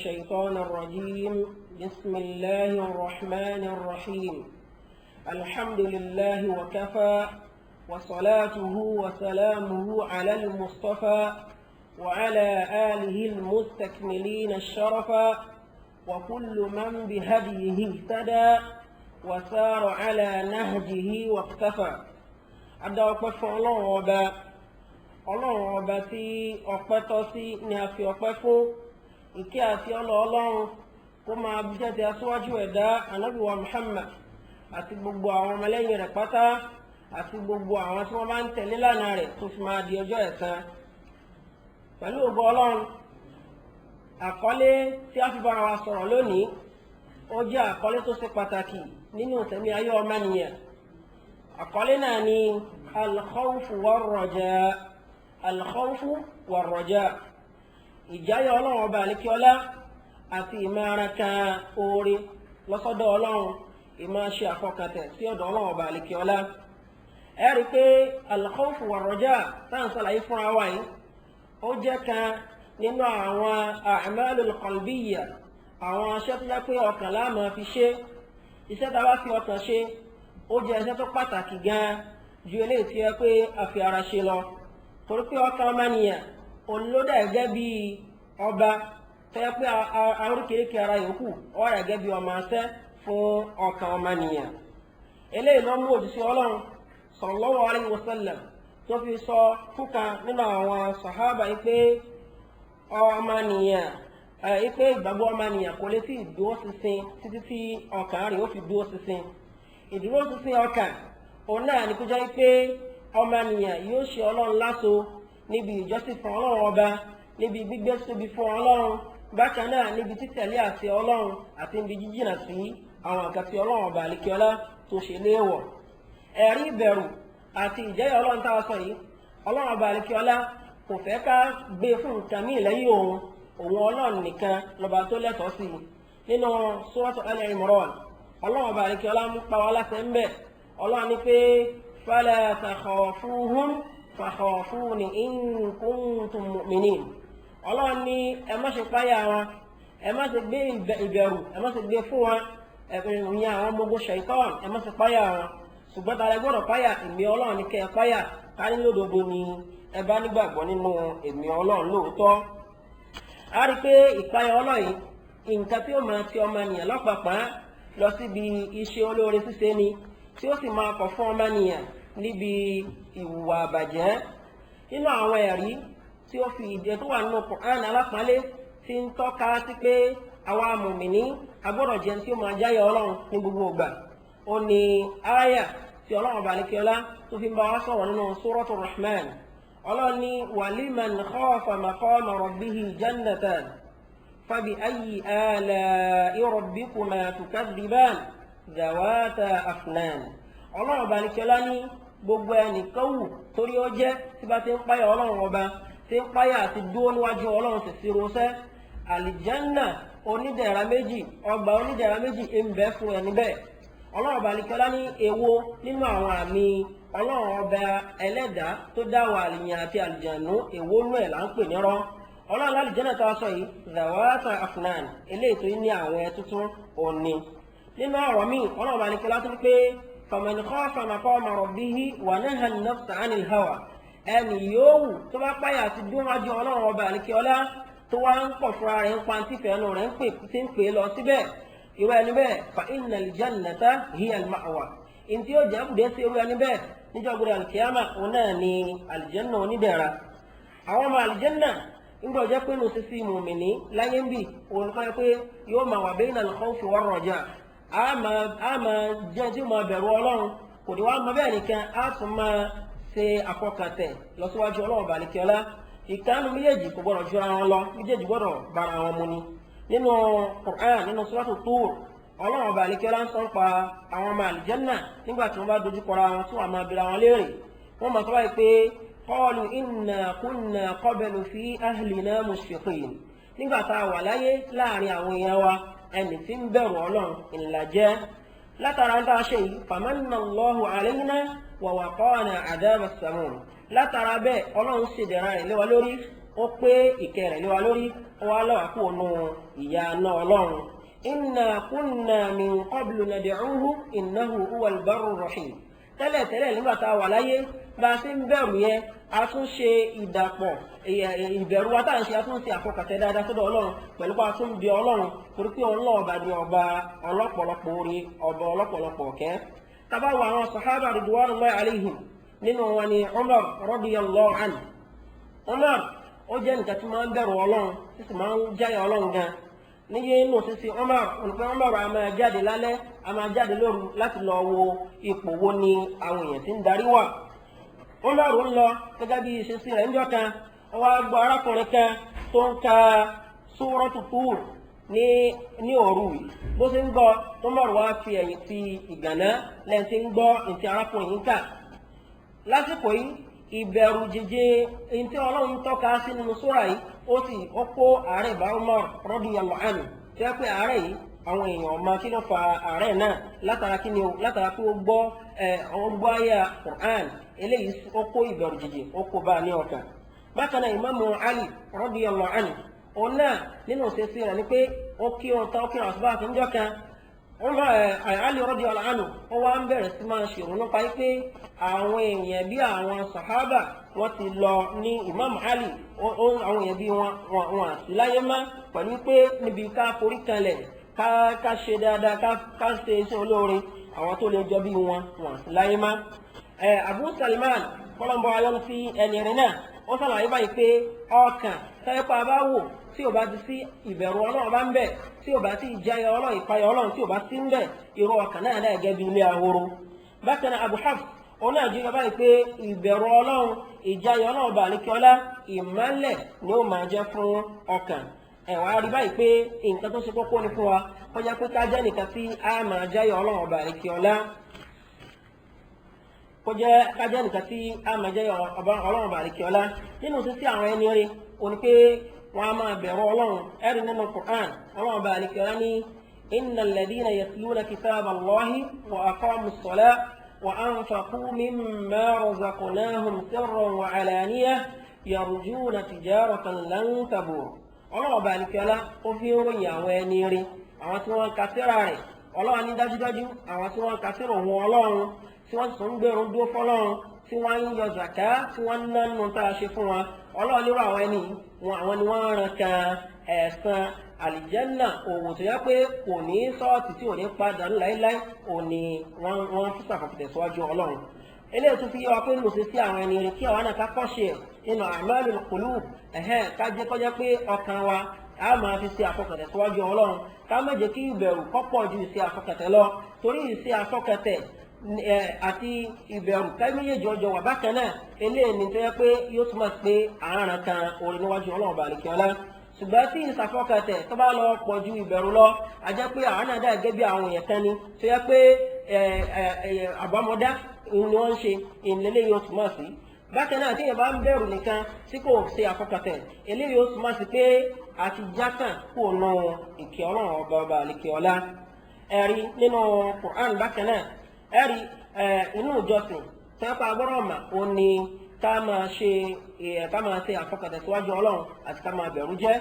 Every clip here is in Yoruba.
الشيطان الرجيم. بسم الله الرحمن الرحيم. الحمد لله وكفى، وصلاته وسلامه على المصطفى وعلى آله المستكملين الشرفا، وكل من بهديه اهتدى وسار على نهجه واقتفى. Adá ọpẹ́ fún Ọlọ́run Ọba. Ọlọ́run Ọba tí ọpẹ́ tọ́ sí ni a fi ọpẹ́ fún. Ìkẹ́ àti ọlọ Ọlọ́run kó máa jẹ́ ti aṣíwájú ẹ̀dá, Ànábì wa Muhammad, àti gbogbo àwọn ọmọlẹ́yìn rẹ̀ pátá, àti gbogbo àwọn tí wọ́n bá ń tẹ̀lé lánàá rẹ̀ tó fi máa di ọjọ́ ẹ̀san. Pẹ̀lú ògo Ọlọ́run, àkọlé tí a fi bára wa sọ̀rọ̀ lónìí, ó jẹ́ àkọlé tó ṣe pàtàkì nínú ìtẹ̀mí ayé ọmọnìyàn. Àkọlé náà ni alkhawfu warraja. Alkhawfu warraja, ìjáyà Ọlọ́run Ọba àlékiọlá àti ìmára kan oore lọ́sọ́dọ̀ Ọlọ́run, ìmáa ṣe àfọkàntẹ̀ sí ọ̀dọ̀ Ọlọ́run Ọba àlékiọlá. Ẹ rí i pé alkhawfu warraja táà ń sàlàyé fúnra wa yìí, ó jẹ́ kan nínú àwọn a'malul qalbiyya, àwọn aṣẹ́ tó jẹ́ pé ọkàn la máa fi ṣe. Iṣẹ́ tá a bá fi ọkàn ṣe, ó jẹ́ iṣẹ́ tó pàtàkì gan ju eléyìí tí yẹ pé a fi ara ṣe lọ, torí pé ọkàn ọmọnìyàn òun ló dà gẹ́gẹ́ bí ọba tó yẹ pé oríkèéríkèé ara yòókù ó wà gẹ́gẹ́ bí ọmọ asẹ́ fún ọkàn ọmọnìyàn. Eléyìí ló mú òjíṣẹ́ Ọlọ́run sallallahu alaihi wasallam tó fi sọ fúnkan nínú àwọn sàhábà yìí pé ọmọnìyàn yìí pé ìgbàgbọ́ ọmọnìyàn kò lè tí ì dúró ṣinṣin títí tí ọkàn rẹ̀ ó fi dúró ṣinṣin. Ìdúró ṣinṣin ọkàn òun náà ni kó jẹ́ pé ọmọnìyàn yóò ṣe Ọlọ́run láṣo níbi ìjọsìn fún Ọlọ́run Ọba, níbi gbígbé tóbi fún Ọlọ́run, bákan náà níbi títẹ̀lé àṣẹ Ọlọ́run àti níbi jíjìnà sí àwọn nǹkan tí Ọlọ́run Ọba àlékiọlá tó ṣe léèwọ̀. Ẹ̀rí ìbẹ̀rù àti ìjẹ́yà Ọlọ́run tá a sọ yìí, Ọlọ́run Ọba àlékiọlá kò fẹ́ ká gbé fún nǹkan míì lẹ́yìn òun. Òun Ọlọ́run nìkan lọ́ba tó lẹ́tọ̀ọ́ sí i. Nínú Suratu Al-Imran, Ọlọ́run Ọba àlékiọlá ń pa wá láṣẹ ń bẹ̀. Ọlọ́run ní pé fala takhafuhum fakhafuni in kuntum mu'minin. Ọlọ́run ní ẹ má ṣe páyà wọn, ẹ má ṣe gbé ìbẹ̀rù, ẹ má ṣe gbé fún wọn, ìyẹn àwọn ọmọ ogun ṣaitan, ẹ má ṣe páyà wọn. Ṣùgbọ́n tààrà gbọ́dọ̀ páyà? Èmi Ọlọ́run ní kẹ́ ẹ páyà, ká ní lódodo ni ẹ bá nígbàgbọ́ nínú èmi Ọlọ́run lóòótọ́. A rí i pé ìpáyà Ọlọ́run yìí, nǹkan tí ó máa ti ọmọnìyàn lọ́pàpá lọ síbi iṣẹ́ olóore ṣíṣe ni, tí ó sì máa kọ̀ fún ọmọnìyàn níbi ìwà àbàjẹ́. Nínú àwọn ẹ̀rí tí ó fi ìdí tó wà nínú Qur'an alápọ̀nlé tí ń tọ́ka sí pé àwa mùmìnì agbọ́dọ̀ jẹ́ tí ó máa jáyà Ọlọ́run ní gbogbo ìgbà, ó ní áyà tí Ọlọ́run ọba àlékiọlá tó fi ń bá wa sọ̀rọ̀ nínú Suratu Rahman. Ọlọ́run ní waliman khafa maqama rabbihi jannatan fabi ayyi ala'i rabbikuma tukadhiban dhawata afnan. Ọlọ́run ọba àlékiọlá ní gbogbo ẹnìkan wù torí ó jẹ́ tí bá ti ń páyà Ọlọ́run Ọba, tí ń páyà àti dúró níwájú Ọlọ́run sì sí rosẹ́, àlìjánà onídẹ̀ra méjì, ọgbà onídẹ̀ra méjì ń bẹ fún ẹni bẹ́ẹ̀. Ọlọ́run Ọba àlékiọlá ní èwo nínú àwọn àmì Ọlọ́run Ọba ẹlẹ́dàá tó dá wa àlìyàn àti àlìjànú, èwo nú ẹ̀ là ń pè nírọ́? Ọlọ́run lálìjánà tá a sọ yìí, zawata afnan, eléyìí tó ní àwọn ẹ tuntun òní. Nínú ọ̀rọ̀ míì, Ọlọ́run Ọba àlékiọlá tó ní pé faman khafa maqama rabbihi wa naha an-nafsa 'anil hawa, ẹnì yòówù tó bá páyà àti dúnwájú Ọlọ́run Ọba àlékiọlá, tó wá ń pọ̀ fúnra rẹ̀ ń pa tífẹ̀ẹ́ ẹnu rẹ̀ ń pè tí ń pè é lọ síbẹ̀, irú ẹni bẹ́ẹ̀, fa innal jannata hiya al-ma'wa, ntí ó jẹ́ àbùdé sí irú ẹni bẹ́ẹ̀ níjọ́ gbọdọ̀ alikiyama, òun náà ni alìjẹ́nà onídẹ̀ra. Àwọn ọmọ alìjẹ́nà ńgbọ́ jẹ́ pé nù sísí mùmìnì láyé ń bì, òun kọ́ pé yóò máa wà bayna al-khawfi war-raja. A máa jẹ́ tí ó máa bẹ̀rù Ọlọ́run, kò ní wá mọ bẹ́ẹ̀ nìkan, á tún máa ṣe àfọkàntẹ̀ lọ́síwájú Ọlọ́run balikẹ́lá. Ìkànnì méjèèjì kò gbọ́dọ̀ jọra wọn lọ, méjèèjì gbọ́dọ̀ bára wọn mu ni. Nínú Qur'an, nínú Suratu Tur, Ọlọ́run ọba àlekẹ́lá ń sọ pa àwọn ọmọ àlìjẹ́nà nígbà tí wọ́n bá dojú kọra wọn, tí wọ́n máa bira wọn léèrè. Wọ́n máa sọ báyìí pé qalu inna kunna qablu fi ahlina mushfiqin. Nígbà tá a wà láyé láàrin àwọn èèyàn wa, ẹni tí ń bẹ̀rù Ọlọ́run ńlá jẹ́. Látara ń tá a ṣe yìí, famanna Allahu alayna wa waqana adhab as-samum. Látara bẹ́ẹ̀, Ọlọ́run ṣèdẹ̀ra rẹ̀ lé wa lórí, ó pé ìkẹ́ rẹ̀ lé wa lórí, Ó wá lọ́wọ́ kó nu ìyà náà Ọlọ́run. Inna kunna min qablu nad'uhu innahu huwal barru rahim. Tẹ́lẹ̀ tẹ́lẹ̀ nígbà tá a wà láyé, bá a ṣe ń bẹ̀rù yẹn, a tún ṣe ìdàpọ̀ ìbẹ̀rù wa tá à ń ṣe, a tún ṣe àfọkàtẹ́ dáadáa sọ́dọ̀ Ọlọ́run pẹ̀lú pé a tún bí Ọlọ́run, torí pé Ọlọ́run ọba ni ọba ọlọ́pọ̀lọpọ̀ orí, ọba ọlọ́pọ̀lọpọ̀ ọ̀kẹ́. Tábà wo àwọn sàhábà ridwanullahi alaihim, nínú wọn ni Umar radiyallahu anhu. Umar ó jẹ́ nǹkan tí máa ń bẹ̀rù Ọlọ́run, tí sì máa ń jáyà Ọlọ́run gan. Níyé inú sísè Umar olùpẹ́ Umar a máa jáde lálẹ́, a máa jáde lóru láti lọ wo ipò wo ni àwọn èèyàn ti ń darí wà. Umar ń lọ gẹ́gẹ́ bí ìṣesí rẹ̀ ńjọ́ kan, ó wá gbọ́ arákùnrin kan tó ń ka Suratu Tur ní òru yìí. Bó ṣe ń gbọ́, Umar wá fi ẹ̀yìn ti ìgànná lẹ́yìn tí ń gbọ́ ntí arákùnrin yìí ń kà. Lásìkò yìí, ìbẹ̀rù jẹjẹ ntí Ọlọ́run tọ́ka sí nínú sura yìí, ó sì ó kó àárẹ̀ bá Umar radiyallahu anhu, tí wọ́n pé àárẹ̀ yìí àwọn èèyàn ọmọ kí ló fa àárẹ̀ náà, látara kí ni o, látara pé ó gbọ́ ó gbọ́ àyà Qur'an. Eléyìí ó kó ìbẹ̀rù jẹjẹ, ó kó bá a ní ọkàn. Bákan náà, Ìmáàmù Ali radiyallahu anhu, òun náà nínú òṣèṣì rẹ̀ ni pé ó kí ohun tán, ó kí àṣùbà àtúnjọ kan. Ali radiyallahu anhu ó wá ń bẹ̀rẹ̀ sí máa ṣèrò nípa pé àwọn èèyàn bí àwọn sàhábà wọ́n ti lọ ní Imam Ali, àwọn èèyàn bí wọn wọn àti láyé má, pẹ̀lú pé níbi ká forí kanlẹ̀, ká ṣe dáadáa, ká ṣe iṣẹ́ olóore, àwọn tó lè jọ bí wọn wọn àti láyé má. Abu Salman kọ́lọ́mbọ́ ayọ́nu sí ẹni rẹ̀ náà, ó sàlàyé báyìí pé ọkàn tẹ́pá bá wò tí ò bá ti sí ìbẹ̀rù Ọlọ́run bá ń bẹ̀, tí ò bá sí ìjáyà Ọlọ́run, ìpayà Ọlọ́run tí ò bá sí ń bẹ̀, irú ọkàn náà náà gẹ́gẹ́ bí ilé ahoro. Bákan náà, Abu Hafs òun náà jí báyìí pé ìbẹ̀rù Ọlọ́run, ìjáyà Ọlọ́run bá ní kíọ́lá, ìmọ́lẹ̀ ni ó máa jẹ́ fún ọkàn. Ẹ̀wọ̀n á rí báyìí pé nǹkan tó ṣe kókó ni fún wa kọjá pé ká jẹ́ nìkan tí a máa jáyà Ọlọ́run bá ní kíọ́lá, kó jẹ́ ká jẹ́ nìkan tí a máa jáyà Ọlọ́run bá ní kíọ́lá. Nínú sísí àwọn ẹni rí òní pé wọn a máa bẹ̀rù Ọlọ́run. Ẹ̀rí nínú Qur'an, Ọlọ́run bá ní kíọ́lá ní innal ladhina yatluna kitaba Allahi wa aqamu s-salata wa anfaqu mimma razaqnahum sirran wa alaniyah yarjuna tijaratan lan tabur. Ọlọ́run bá ní kíọ́lá ó fi ń ròyìn àwọn ẹni rí, àwọn tí wọ́n ka tírà rẹ̀. Ọlọ́run ní dájúdájú àwọn tí wọ́n ka tírà òun Ọlọ́run, tí wọ́n sì ń gbèrú dúró fọlọ́run, tí wọ́n ń yọ zàká, tí wọ́n ń nánú tá a ṣe fún wa, Ọlọ́run nírú àwọn ẹni wọn, àwọn ni wọ́n ń ran kan ẹ̀san àlìjẹ́nà, òwò tó yẹ pé kò ní sọ́ọ̀tì tí ò ní padà láéláé, òní wọ́n fi ṣàfọ̀tẹ̀ síwájú Ọlọ́run. Eléyìí tún fi yé wa pé lòsí sí àwọn ẹni rẹ̀ kí àwọn náà ká kọ́ṣe nínú a'malul qulub, ẹ̀hẹ́n, ká jẹ́ kọjá pé ọkàn wa a máa fi ṣe àfọkàntẹ̀ síwájú Ọlọ́run, ká má jẹ́ kí ìbẹ̀rù kó pọ̀ ju ìṣe àfọkàntẹ̀ lọ, torí ìṣe àfọkàntẹ̀ àti ìbẹ̀rù ká méjèèjì ọjọ́ wà bákan náà. Eléyìí ni tó yẹ pé yóò túmọ̀ sí pé àárán kan orin níwájú Ọlọ́run bá àlekè ọlá. Ṣùgbọ́n tí ìṣàfọkàntẹ̀ tó bá lọ pọ̀ ju ìbẹ̀rù lọ, a jẹ́ pé àwọn náà dà gẹ́gẹ́ bí àwọn èèyàn kan ni tó yẹ pé àbámọ́dá ni wọ́n ń ṣe, ìlélẹ́ yóò túmọ̀ sí. Bákan náà, tí èèyàn bá ń bẹ̀rù nìkan tí kò ṣe àfọkàntẹ̀, eléyìí yóò túmọ̀ sí pé àti jákàn kò nù ìkẹ́ Ọlọ́run ọba ọba àlekè ọlá. Ẹ̀rí nínú Qur'an bákan náà, ẹ̀rí inú ìjọsìn tẹ́pá agbọ́dọ̀ mà ó ní ká máa ṣe ká máa ṣe àfọkàntẹ̀ síwájú Ọlọ́run àti ká máa bẹ̀rù jẹ́.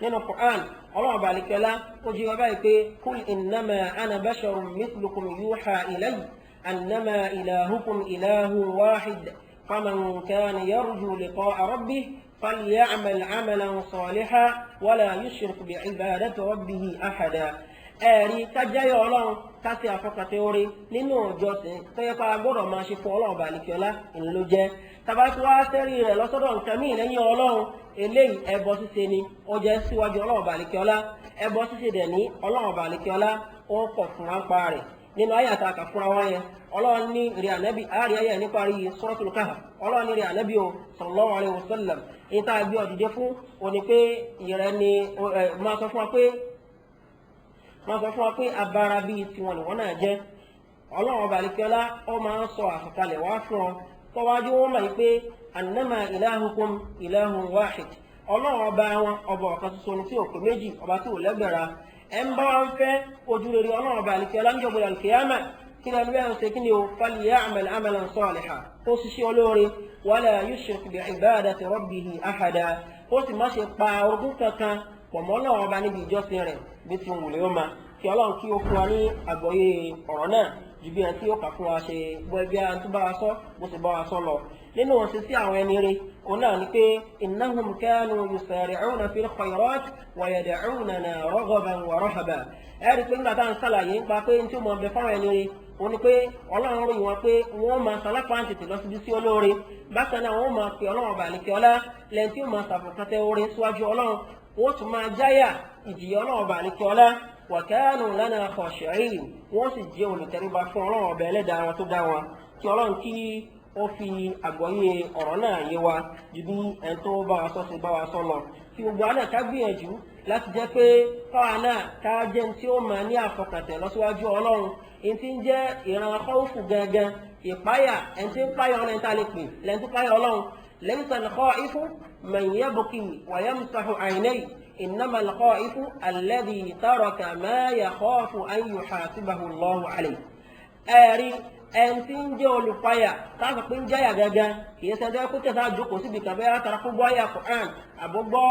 Nínú Qur'an, Ọlọ́run ọba àlekè ọlá ó jí wa báyìí pé kul innama ana basharun mithlukum yuha ilayya annama ilahukum ilahun wahid faman kana yarju liqa'a rabbih falya'mal 'amalan salihan wala yushrik bi'ibadati rabbih ahada. Ẹ̀rí kájáyọ̀ Ọlọ́run, ká ṣe àfọkàntẹ̀ oore nínú ìjọsìn tó yẹ ká gbọ́dọ̀ máa ṣe fún Ọlọ́run bàlíkíọ́lá ìlú ló jẹ́. Tàbá tí wàá sẹ́rí rẹ̀ lọ́sọ́dọ̀ nǹkan míì lẹ́yìn Ọlọ́run, eléyìí ẹbọ ṣíṣe ni ó jẹ́ síwájú Ọlọ́run bàlíkíọ́lá. Ẹbọ ṣíṣe dẹ̀ ní Ọlọ́run bàlíkíọ́lá ó kọ̀ fún wa ń pa rẹ̀. Nínú ayé àtàkà fúnra wọn yẹn, Ọlọ́run ní rí ànábì, àárí ayé nípa rí Suratul Kahf. Ọlọ́run ní rí ànábì o sallallahu alaihi wasallam, èyí tá a gbé ọ̀dìdẹ fún òní pé ìrẹ́ ni máa sọ fún wa pé wọ́n sọ fún wa pé abara bíi tiwọn ni wọ́n náà jẹ́. Ọlọ́run ọba àlekíọ́lá ó máa ń sọ àsọkalẹ̀ wá fún ọ tọ́wájú wọn mọ̀ pé annama ilahukum ilahun wahid, Ọlọ́run ọba wọn ọba ọ̀kan ṣoṣo ni tí ò pé méjì, ọba tí ò lẹ́gbẹ̀ra. Ẹ̀ ń bá wọn fẹ́ ojú rere Ọlọ́run ọba àlekíọ́lá ń jọ̀gbọ̀dọ̀ àlùkìyámà, kí ni ẹni ṣe kí ni o, falya'mal 'amalan salihan, ó ṣiṣẹ́ olóore, wala yushrik bi'ibadati rabbihi ahada, ó sì má ṣe pa orogún kankan pọ̀ mọ́ Ọlọ́run ọba níbi ìjọsìn rẹ̀ bí ti ń wùlé ó ma. Kí Ọlọ́run kí ó fún wa ní àgbọ́yé ọ̀rọ̀ náà ju bí ẹni tí ó kà fún wa ṣe bọ́ ẹbí ẹni tó bá wa sọ bó ṣe bá wa sọ lọ. Nínú òṣè sí àwọn ẹni rere òun náà ni pé innahum kanu yusari'una fil khayrat wa yad'unana raghaban wa rahaban. Ẹ rí i pé nígbà tá à ń ṣàlàyé nípa pé ní tí ó mọ̀ bẹ fáwọn ẹni rere òun ni pé Ọlọ́run ròyìn wọn pé wọ́n máa salápá tètè lọ síbi sí olóore. Bákan náà wọ́n máa pe Ọlọ́run ọba àlekè ọlá lẹ́yìn tí ó máa ṣàfọ̀kàntẹ́ oore síwájú Ọlọ́run, wọ́n tún máa jáyà ìjìyà Ọlọ́run ọba àlekè ọlá. Wa kanu lana khashi'in, wọ́n sì jẹ́ olùtẹríba fún Ọlọ́run ọba ẹlẹ́dàá wọn tó dá wọn. Kí Ọlọ́run kí ó fi àgbọ́yé ọ̀rọ̀ náà yé wa ju bí ẹni tó bá wa sọ sí bá wa sọ lọ. Kí gbogbo wa náà ká gbìyànjú láti jẹ́ pé káwa náà ká jẹ́ ní tí ó máa ní àfọkàntẹ̀ lọ́síwájú Ọlọ́run. Ẹni tí ń jẹ́ ìran khawfu gangan, ìpáyà, ẹni tí ń páyà Ọlọ́run ẹni tá a lè pè lẹ́ni tó páyà Ọlọ́run. Laysa al-khaifu man yabki wa yamsahu 'aynayhi, innama al-khaifu alladhi taraka ma yakhafu an yuhasibahu Allahu 'alayhi. Ẹ̀rí ẹni tí ń jẹ́ olùpayà táàfù pé ń jáyà gangan kì í ṣe ẹjọ́ kó tẹ̀sán àjókòó síbi kan bẹ́ẹ̀ látara kó gbọ́ àyà Qur'an àbó gbọ́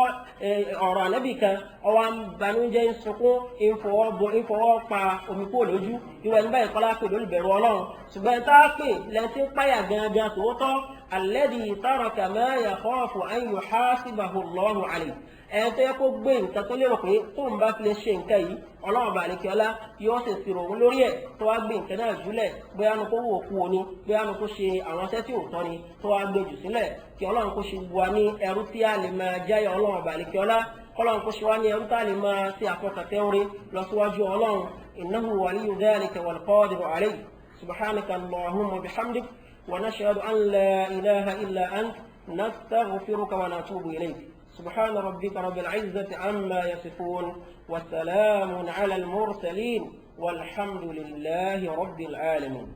ọ̀rọ̀ ànábì kan ọwọ́ banújẹ́ ń sunkún ń fọwọ́ pa omi kúrò lójú. Irú ẹni báyìí kọ́lá pè lólùbẹ̀rù Ọlọ́run. Ṣùgbọ́n ẹni tá a pè lẹ́ni tí ń páyà gangan tòótọ́, alladhi taraka ma yakhafu an yuhasibahu Allahu alayhi, ẹni tó yẹ kó gbé nǹkan tó lérò pé tóun bá fi lè ṣe nǹkan yìí Ọlọ́run bá ní kí ọlá yóò sì ṣírò òun lórí ẹ̀, tó wá gbé nǹkan náà jùlẹ̀, bóyá nu kó wò kú o ni, bóyá nu kó ṣe àwọn iṣẹ́ tí ò tọ́ ni, tó wá gbé jù sílẹ̀. Kí Ọlọ́run kó ṣe wa ní ẹrú tí a lè máa jáyà Ọlọ́run bá ní kí ọlá, kọ́lọ́run kó ṣe wá ní ẹrú tá a lè máa ṣe àfọkàntẹ́ orin lọ síwájú Ọlọ́run. Innahu waliyyu dhalika wal qadiru alayhi. Subhanaka allahumma wa bihamdik wa nashhadu an la ilaha illa ant nastaghfiruka wa natubu ilayk. سبحان ربك رب العزة عما يصفون وسلام على المرسلين والحمد لله رب العالمين.